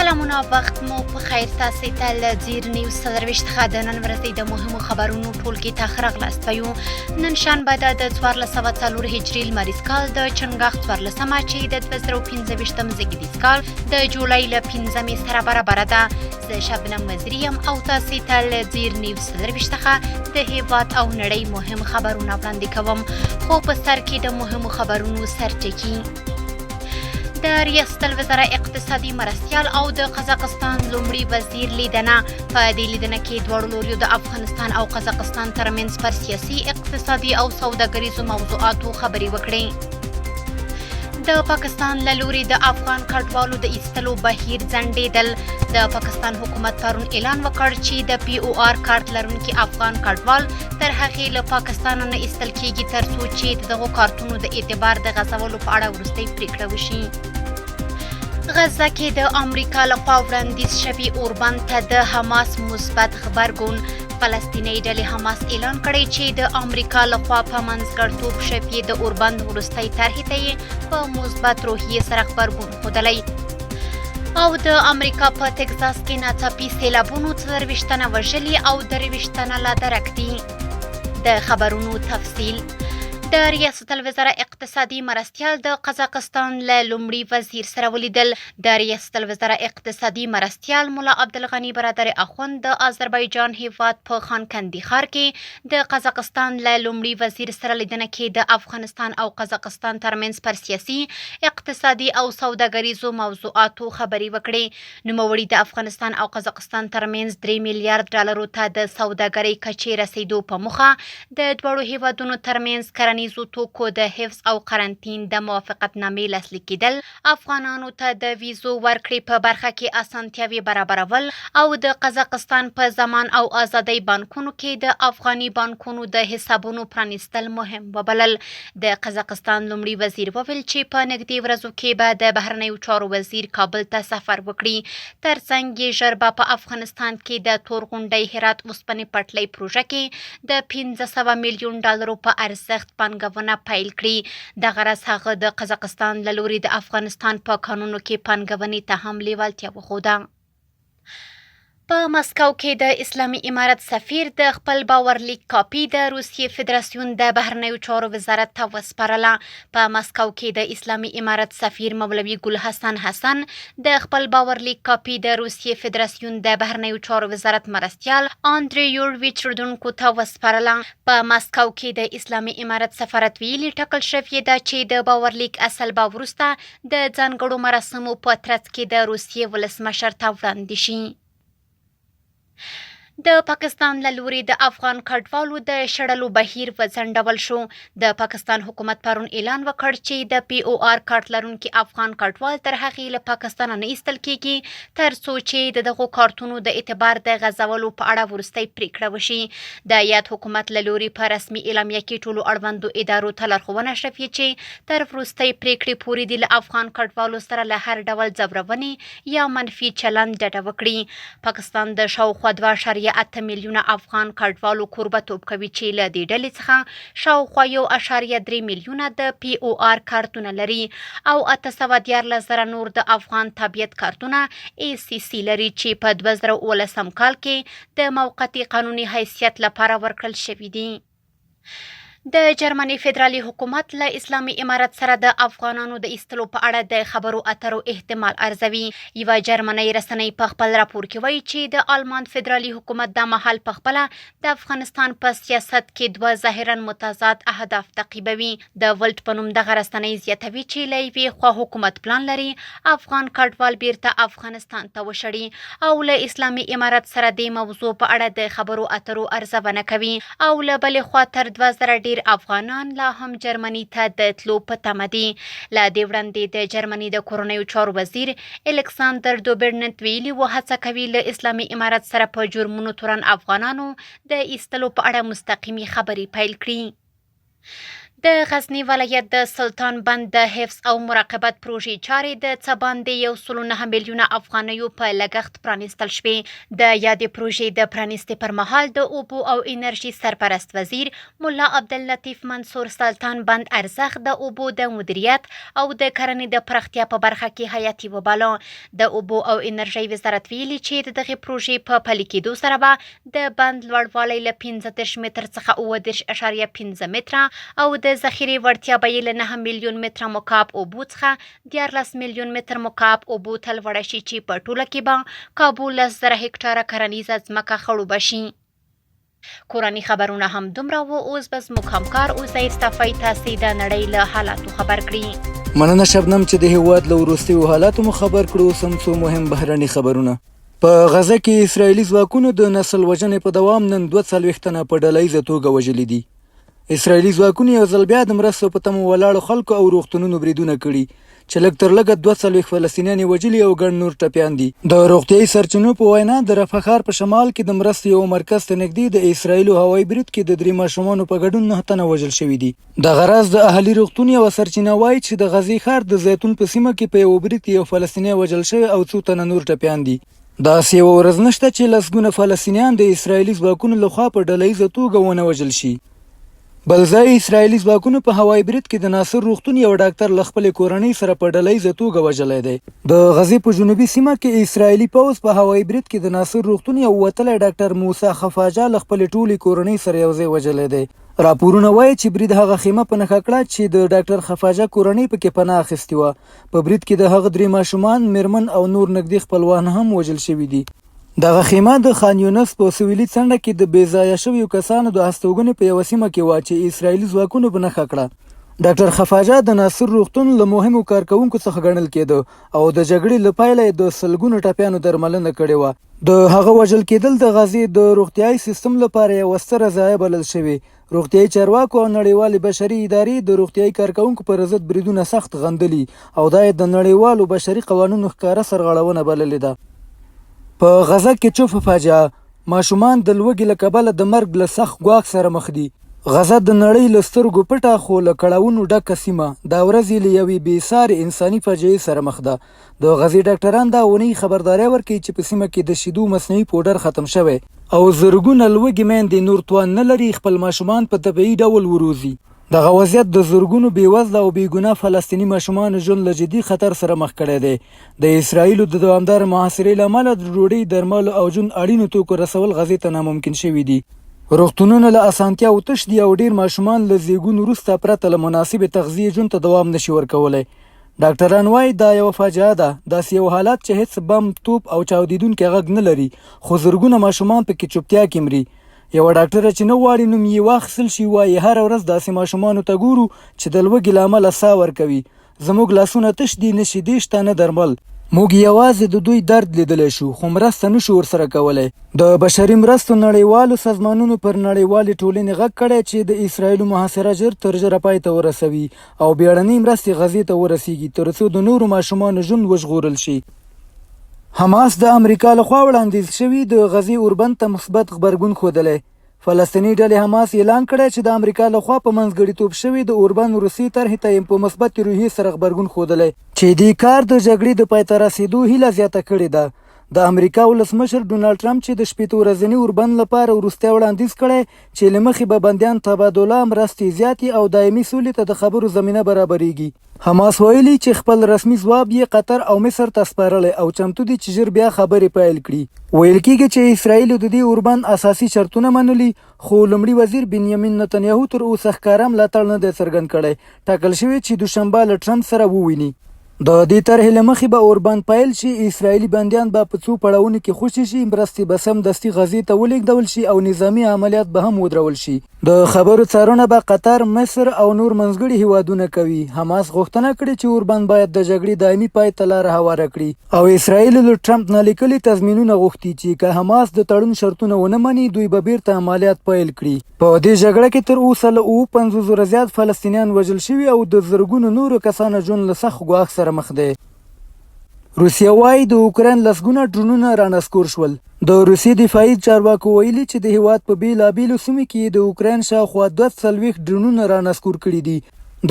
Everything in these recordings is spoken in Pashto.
سلامونه، وخت مو په خیر. تاسو ته له ځیر نیوز 24 څخه د نن ورځې د مهمو خبرونو ټولګې ته ښه راغلاست وایو. نن شنبه ده د 1404 هجري لمریز کال د چنګاښ 14مه، چې د 2025 زېږدیز کال د جولای له 5مې سره برابره ده. زه شبنم وزیري یم او تاسو ته له ځیر نیوز 24 څخه د هېواد او نړۍ مهم خبرونه وړاندې کوم. خو په سر کې د مهمو خبرونو سرټکي: د ریاست الوزراء اقتصادي مرستیال او د قزاقستان لومړي وزیر لیدنه. په دې لیدنه کې دواړو لوریو د افغانستان او قزاقستان ترمنځ پر سیاسي، اقتصادي او سوداګریزو موضوعاتو خبرې وکړې. د پاکستان له لوري د افغان کډوالو د ایستلو بهیر ځنډېدل. د پاکستان حکومت پرون اعلان وکړ چې د پی او آر کارت لرونکي افغان کډوال تر هغې له پاکستانه نه ایستل کیږي تر څو چې د دغو کارتونو د اعتبار د غځولو په اړه وروستۍ پریکړه وشي. غزه کې د امریکا لخوا وړاندیز شوي اوربند ته د حماس مثبت غبرګون. فلسطینۍ ډلې حماس اعلان کړی چې د امریکا لخوا په منځګړتوب شوې د اوربند وروستۍ طرحې ته یې په مثبت روحیې سره غبرګون ښودلی. او د امریکا په تکزاس کې ناڅاپي سیلابونو 24 تنه وژلي او 23 تنه لا درک دي. د خبرونو تفصیل: د ریاست الوزراء اقتصادي مرستیال د قزاقستان له لومړي وزیر سره ولیدل. د ریاست الوزراء اقتصادي مرستیال ملا عبدالغني برادر اخوند د آذربایجان هیواد په خانکندي ښار کې د قزاقستان له لومړي وزیر سره لیدنه کې د افغانستان او قزاقستان ترمنځ پر سیاسي، اقتصادي او سوداګریزو موضوعاتو خبرې وکړې. نوموړي د افغانستان او قزاقستان ترمنځ 3 میلیارد ډالرو ته د سوداګرۍ کچې رسېدو په موخه د دواړو هېوادونو ترمنځ کرنیزو توکو د حفظ او قرنطین د موافقتنامې لاسلیک کېدل، افغانانو ته د ویزو ورکړې په برخه کې اسانتیاوې برابرول او د قزاقستان په زمان او ازادۍ بانکونو کې د افغاني بانکونو د حسابونو پرانیستل مهم وبلل. د قزاقستان لومړي وزیر وویل چې په نږدې ورځو کې به د بهرنیو چارو وزیر کابل ته سفر وکړي، ترڅنګ یې ژر به په افغانستان کې د تورغونډۍ هرات اوسپنې پټلۍ پروژه کې د 500 میلیون ډالرو په ارزښت پانګونه پیل کړي. دغه راز هغه د قزاقستان له لوري د افغانستان په کانونو کې پانګونې ته هم لیوالتیا وښوده. په مسکو کې د اسلامي امارت سفیر د خپل باورلیک کاپي د روسیې فدراسیون د بهرنیو چارو وزارت ته وسپارله. په مسکو کې د اسلامي امارت سفیر مولوي ګل حسن حسن د خپل باورلیک کاپي د روسیې فدراسیون د بهرنیو چارو وزارت مرستیال اندری یورویچ رودونکو ته وسپارله. په مسکو کې د اسلامي امارت سفارت ویلي، ټاکل شوې ده چې د باورلیک اصل به وروسته د ځانګړو مراسمو په ترڅ کې د روسیې ولسمشر ته وړاندې شي. د پاکستان له لوري د افغان کډوالو د شړلو بهیر وځنډول شو. د پاکستان حکومت پرون اعلان وکړ چې د پی او آر کارت لرونکي افغان کډوال تر هغې له پاکستانه نه ایستل کیږي تر څو چې د دغو کارتونو د اعتبار د غځولو په اړه وروستۍ پریکړه وشي. د یاد حکومت له لوري په رسمي اعلامیه کې ټولو اړوندو ادارو ته لارښوونه شوې چې تر وروستۍ پرېکړې پورې دې له افغان کډوالو سره له هر ډول ځورونې یا منفي چلند ډډه وکړي. پاکستان د شاوخوا 2.8 میلیونه افغان کډوالو کوربه توب کوي چې له دې ډلې څخه شاوخوا 1.3 میلیونه د پي او آر کارتونه لري او 813 زره نور د افغان تابعیت کارتونه ای سي سي لري چې په 2017 کال کې د موقتي قانوني حیثیت لپاره ورکړل شوي دي. د جرمني فدرالي حکومت له اسلامي امارت سره د افغانانو د ایستلو په اړه د خبرو اترو احتمال ارزوي. یوه جرمنۍ رسنۍ په خپل راپور کې وایي چې د آلمان فدرالي حکومت دا مهال په خپله د افغانستان په سیاست کې دوه ظاهراً متضاد اهداف تعقیبوي. د ولټ په نوم دغه رسنۍ زیاتوي چې له یوې خوا حکومت پلان لري افغان کډوال بیرته افغانستان ته وشړي او له اسلامي امارت سره دې موضوع په اړه د خبرو اترو ارزونه کوي او له بلې خوا تر 2000 ډېر افغانان لا هم جرمني ته د تلو په تمه دي. له دې وړاندې د جرمني د کورنیو چارو وزیر الکساندر دوبرنت ویلي و، هڅه کوي له اسلامي امارت سره په جرمونو تورن افغانانو د ایستلو په اړه مستقیمې خبرې پیل کړي. د د غزني ولایت د سلطان بند د حفظ او مراقبت پروژې چارې د څه باندې 109 میلیونه افغانیو په لګښت پرانیستل شوې. د یادې پروژې د پرانیستې پر مهال د اوبو او انرژي سرپرست وزیر ملا عبداللطیف منصور سلطان بند ارزښت د اوبو د مدیریت او د کرنې د پراختیا په برخه کې حیاتي وباله. د اوبو او انرژۍ وزارت ویلي چې د دغې پروژې په پلي کېدو سره به د بند لوړوالی له 35 متر څخه 37.5 متره او د ذخیرې وړتیا به یې له 9 میلیون متره مکعب اوبو څخه 13 میلیون متر مکعب اوبو ته لوړه شي چې په ټوله کې به کابو 10,000 هکټاره کرنیزه ځمکه خړوبه شي. کورني خبرونه هم دومره وو. اوس به زموږ همکار عزیر صفای تاسې د نړۍ له حالاتو خبر کړي. مننه شبنم چې د هیواد له وروستیو حالاتو مو خبر کړو. سم څو مهم بهرني خبرونه. په غزه کې اسرایلي ځواکونو د نسل وژنې په دوام نن 42 تنه په ډله ییزه توګه وژلي دي. اسرایلي ځواکونو یو ځل بیا د مرستو په تمه ولاړو خلکو او روغتونونو بریدونه کړي چې لږ تر لږه 42 فلسطینیان یې وژلي او ګڼ نور ټپیان دي. د روغتیايي سرچینو په وینا د رفح ښار په شمال کې د مرستو یوه مرکز ته نږدې د اسرایلو هوایي برید کې د درې ماشومانو په ګډون 9 تنه وژل شوي دي. دغه راز د اهلي روغتون یوه سرچینه وايي چې د غزې ښار د زیتون په سیمه کې په یوه برید کې یو فلسطینی وژل شوی او څو تنه نور ټپیان دي. داسې یوه ورځ نشته چې لسګونه فلسطینیان د اسرایلي ځواکونو له خوا په ډله ییزه توګه ونه وژل شي. بل ځای اسرایلي ځواکونو په هوایي برید کې د ناصر روغتون یو ډاکتر له خپلې کورنۍ سره په ډله ییزه توګه وژلی دی. د غزې په جنوبي سیمه کې اسرایلي پوځ په هوایي برید کې د ناصر روغتون یو وتلی ډاکتر موسی خفاجه له خپلې ټولې کورنۍ سره یو ځای وژلی دی. راپورونه وايي چې برید هغه خیمه په نښه کړه چې د ډاکټر خفاجه کورنۍ پکې پناه اخیستې وه. په برید کې د هغه درې ماشومان، میرمن او نور نږدې خپلوان هم وژل شوي دي. دغه خیمه د خان یونس په سویلي څنډه کې د بې ځایه شویو کسانو د هستوګنې په یوه سیمه کې وه چې اسراییلي ځواکونو په نښه کړه. ډاکټر خفاجه د ناصر روغتون له مهمو کارکوونکو څخه ګڼل کېده او د جګړې له پیله یې د سلګونو ټپیانو درملنه کړې وه. د هغه وژل کېدل د غزې د روغتیايي سیستم لپاره یوه ستره ضایع بلل شوې. روغتیايي چارواکو او نړیوالې بشري ادارې د روغتیايي کارکوونکو پر ضد بریدونه سخت غندلي او دا یې د نړیوالو بشري قوانینو ښکاره سرغړونه بللې ده. په غزه کې چوفه فاجعه، ماشومان د لوږې له کبله د مرګ له سخت ګواښ سره مخ دي. غزه د نړۍ له سترګو پټه خو له کړاوونو ډکه سیمه دا ورځ یې له یوې بې سارې انساني فاجعې سره مخ ده. د غزې ډاکټران دا اونۍ خبرداری ورکوي چې په سیمه کې د شیدو مصنوعي پوډر ختم شوی او زرګونه لوږې میندې نور توان نه لري خپل ماشومان په طبیعي ډول وروزي. دغه وضعیت د زرګونو بېوزله او بېګناه فلسطیني ماشومانو ژوند له جدي خطر سره مخ کړی دی. د اسراییلو د دوامداره محاصرې له امله د ډوډۍ، درملو او ژوند اړینو توکو رسول غزې ته ناممکن شوي دي. روغتونونه له اسانتیاوو تش دي او ډېر ماشومان له زېږون وروسته پرته له مناسبې تغذیې ژوند ته دوام نه شي ورکولی. ډاکټران وايي دا یوه فاجعه ده، داسې یو حالت چې هېڅ بم، توپ او چاودېدونکی غږ نه لري، خو زرګونه ماشومان پکې چوپتیا کې مري. یوه ډاکټره چې نه غواړي نوم یې واخیستل شي وايي، هره ورځ داسې ماشومانو ته ګورو چې د لوږې له امله ساه ورکوي. زموږ لاسونه تش دي، نه شیدې شته، نه درمل. موږ یوازې د دوی درد لیدلی شو، خو مرسته نه شو ورسره کولی. د بشري مرستو نړیوالو سازمانونو پر نړیوالې ټولنې غږ کړی چې د اسراییلو محاصره ژر تر ژره پای ته ورسوي او بیړنۍ مرستې غزې ته ورسیږي ترڅو د نورو ماشومانو ژوند وژغورل شي. حماس د امریکا له خوا وړاندیز شوي د غزې اوربند ته مثبت غبرګون ښودلی. فلسطیني ډلې حماس اعلان کړی چې د امریکا له خوا په منځګړیتوب شوې د اوربند وروستۍ طرحې ته یې په مثبتې روحیې سره غبرګون ښودلی چې دې کار د جګړې د پای ته رسېدو هیله زیاته کړې ده. د امریکا ولسمشر ډونالډ ټرمپ چې د 60 ورځني اوربند لپاره وروستی وړاندیز کړی چې له مخې به بندیان تبادله، مرستې زیاتې او دایمي سولې ته د خبرو زمینه برابرېږي. حماس ویلي چې خپل رسمي ځواب یې قطر او مصر ته سپارلی او چمتو دي چې ژر بیا خبرې پیل کړي. ویل کېږي چې اسراییلو د دې اوربند اساسي شرطونه منلي، خو لومړي وزیر بنیامین نتنیاهو تر اوسه ښکاره ملاتړ نه دی څرګند کړی. ټاکل شوې چې دوشنبه له ټرمپ سره وویني. د دې طرحې له مخې به اوربند پیل شي، اسراییلي بندیان به په څو پړاوونو کې خوشې شي، مرستې به سمدستي غزې ته ولېږدول شي او نظامي عملیات به هم ودرول شي. د خبرو څارنه به قطر، مصر او نور منځګړي هېوادونه کوي. حماس غوښتنه کړې چې اوربند باید د جګړې دایمي پای ته لاره هواره کړي او اسراییل له ټرمپ نه لیکلي تضمینونه غوښتي چې که حماس د تړون شرطونه ونه مني، دوی به بېرته عملیات پیل کړي. په دې جګړه کې تر اوسه له 57 زره زیات فلسطینیان وژل شوي او د زرګونو نورو کسانو ژوند له سخت ګواښ سره مخ دی. روسیه وايي د اوکراین لسګونه ډرونونه رانسکور شول. د روسیې دفاعي چارواکو ویلي چې د هیواد په بیلابیلو سیمو کې یې د اوکراین شاوخوا 42 ډرونونه رانسکور کړي دي.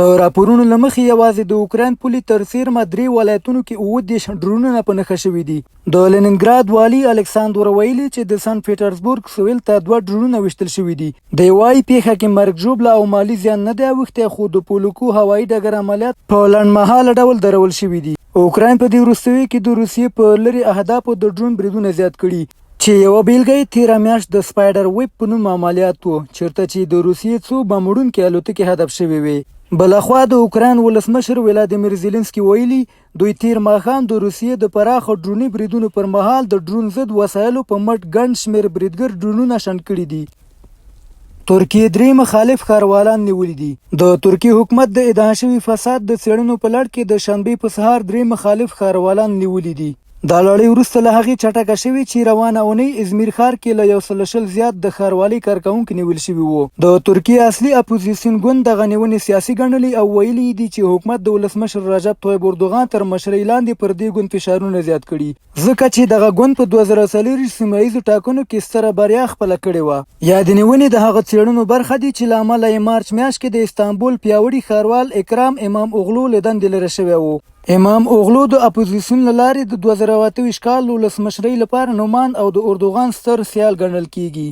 د راپورونو له مخې یوازې د اوکراین پولې تر څېرمه درې ولایتونو کې 37 ډرونونه په نښه شوي دي. د لیننګراد والي الکساندر ویلي چې د سن پیټرزبورګ سویل ته دوه ډرونونه ویشتل شوي دي. دی وايي پېښه کې مرګ ژوبله او مالي زیان نه دی اوښتی خو د پولوکو هوایي ډګر عملیات په لنډمهاله ډول درول شوي دي. اوکراین په دې وروستیو کې د روسیې په لرې اهدافو د ډرون بریدونه زیات کړي چې یوه بیلګه یې تیره میاشت د سپایډر ویب په نوم عملیات وو چیرته چې د روسیې څو بم وړونکې الوتکې هدف شوې وې. بلخوا د اوکراین ولسمشر ولادیمیر زیلنسکي ویلي دوی تیر ماښام د روسیې د پراخو ډروني بریدونو پر مهال د ډرون ضد وسایلو په مټ ګڼ شمېر بریدګر ډرونونه شنډ کړي دي. ترکیې درې مخالف ښاروالان نیولي دي. د ترکیې حکومت د ادعا شوي فساد د څېړنو په لړ کې د شنبې په سهار درې مخالف ښاروالان نیولي دي. دا لړۍ وروسته له هغې چټکه شوې چې روانه اونۍ ازمیر ښار کې له 120 زیات د ښاروالۍ کارکوونکي نیول شوي وو. د ترکیې اصلي اپوزیسیون ګوند دغه نیونې سیاسي ګڼلي او ویلي یې دي چې حکومت د ولسمشر رجب طیب اردوغان تر مشرۍ لاندې پر دې ګوند فشارونه زیات کړي. ځکه چې دغه ګوند په 2024 سیمه ییزو ټاکنو کې ستره بریا خپله کړې وه. یادې نیونې د هغه څېړنو برخه دي چې له امله یې مارچ میاشت کې د استانبول پیاوړي ښاروال اکرام امام اوغلو له دندې لرې شوی و. امام اوغلو د اپوزیسیون له لارې د 2028 کال ولسمشرۍ لپاره نوماند او د اردوغان ستر سیال ګڼل کېږي.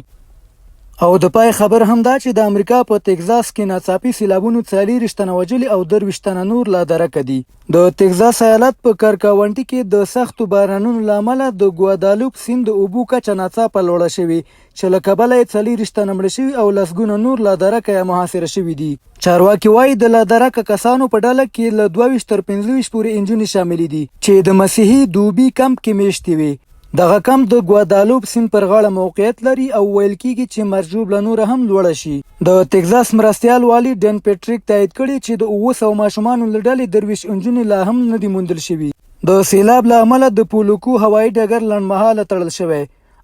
او د پای خبر هم دا چې د امریکا په تګزاس کې ناڅاپي سیلابونو 24 تنه وژلي او 23 تنه نور لادرکه دي. د تګزاس ایالت په کرکاونټي کې د سختو بارانونو له امله د ګوادالوپ سیند د اوبو کچه ناڅاپه لوړه شوې چې له کبله یې 24 تنه مړه شوي او لسګونه نور لادرکه یا محاصره شوي دي. چارواکي وايي د لادرکه کسانو په ډله کې له 22 تر 25 پورې انجونې شاملې دي چې د مسیحي دوبي کمپ کې میشتې وې. دغه کمپ د ګوادالوپ سیند پر غاړه موقعیت لري او ویل کیږي چې مرګ ژوبله نوره هم لوړه شي. د تګزاس مرستیال والي ډن پیټریک تایید کړې چې د 700 ماشومانو له ډلې 23 نجونې لا هم نه دي موندل شوي. د سیلاب له امله د پولوکو هوایي ډګر لنډمهاله تړل شوی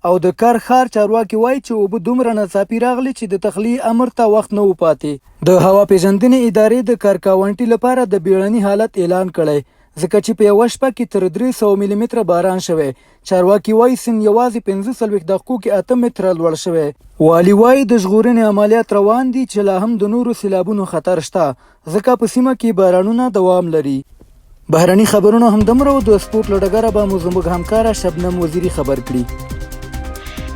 او د کر ښار چارواکي وايي چې اوبه دومره ناڅاپي راغلې چې د تخلیې امر ته وخت نه و پاتې. د هوا پېژندنې ادارې د کرکاونټي لپاره د بیړني حالت اعلان کړی ځکه چې په یوه شپه کې تر 300 ملي متره باران شوی. چارواکي وايي سیند یوازې 45 دقیقو کې 8 متره لوړ شوی. والي وايي د ژغورنې عملیات روان دي چې لا هم د نورو سیلابونو خطر شته ځکه په سیمه کې بارانونه دوام لري. بهرني خبرونه هم دمره و. د سپورټ له ډګره به مو زموږ همکاره شبنم وزیري خبر کړي.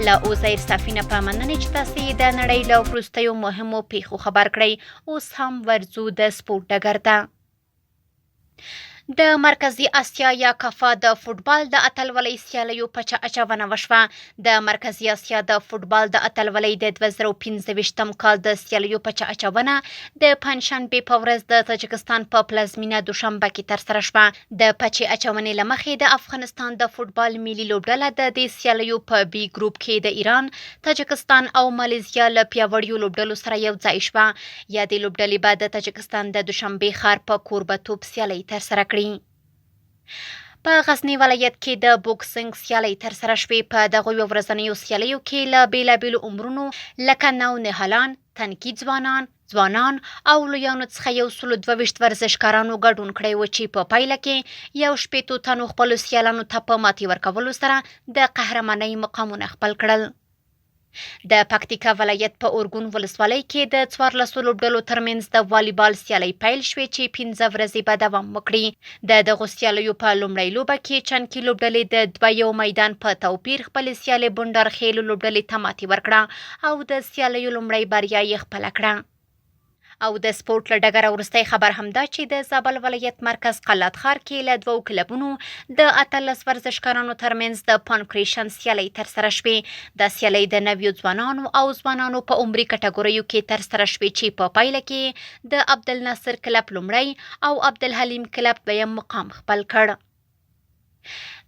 له عزیر صافي نه په مننې چې تاسې د نړۍ له وروستیو مهمو پیښو خبر کړئ. اوس هم ورځو د سپورټ ډګر ته. د مرکزي اسیا یا کفا د فوټبال د اتلولۍ سیالیو پچه اچونه وشوه. د مرکزي اسیا د فوټبال د اتلولۍ د 2025 کال د سیالیو پچه اچونه د پنجشنبې په ورځ د تاجکستان په پلازمینه دوشنبه کې ترسره شوه. د پچې اچونې له مخې د افغانستان د فوټبال ملي لوبډله د دې سیالیو په بي ګروپ کې د ایران، تاجکستان او مالیزیا له پیاوړیو لوبډلو سره یو ځای شوه. یادې لوبډلې به د تاجکستان د دوشنبې ښار په کوربه توب سیالۍ ترسره کړي. په غزني ولایت کې د بوکسینګ سیالۍ ترسره شوې. په دغو یو ورځنیو سیالیو کې له بېلابېلو عمرونو لکه نو نهالان، تنکي ځوانان، ځوانان او لویانو څخه 122 ورزشکارانو ګډون کړی و چې په پایله کې 61 تنو خپلو سیالانو ته په ماتې ورکولو سره د قهرمانۍ مقامونه خپل کړل. د پکتیکا ولایت په اورګون ولسوالۍ کې د 14 لوبډلو ترمنځ د والیبال سیالۍ پیل شوې چې 5 ورځې به دوام وکړي. د دغو سیالیو په لومړۍ لوبه کې چنکي لوبډلې د 2-1 میدان په توپیر خپلې سیالې بنډارخېلو لوبډلې ته ماتې ورکړه او د سیالیو لومړۍ بریا یې خپله کړه. او د سپورټ له ډګره وروستی خبر هم دا چې د زابل ولایت مرکز قلات ښار کې له دوو کلبونو د 18 ورزشکارانو ترمنځ د پانکریشن سیالۍ ترسره شوې. دا سیالۍ د نویو ځوانانو او ځوانانو په عمري کټګوریو کې ترسره شوې چې په پایله کې د عبدالناصر کلب لومړی او عبدالحلیم کلب دویم مقام خپل کړ.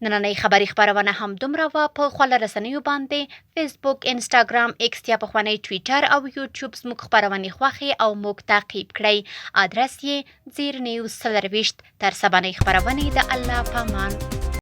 نننۍ خبري خپرونه هم دومره وه. په خواله رسنیو باندې فیسبوک، انسټاګرام، ایکس یا پخوانی ټویټر او یوټیوب زموږ خپرونې خوښې او موږ تعقیب کړئ. ادرس یې زیر نیوز 24. تر سبانۍ خپرونې د الله پامان.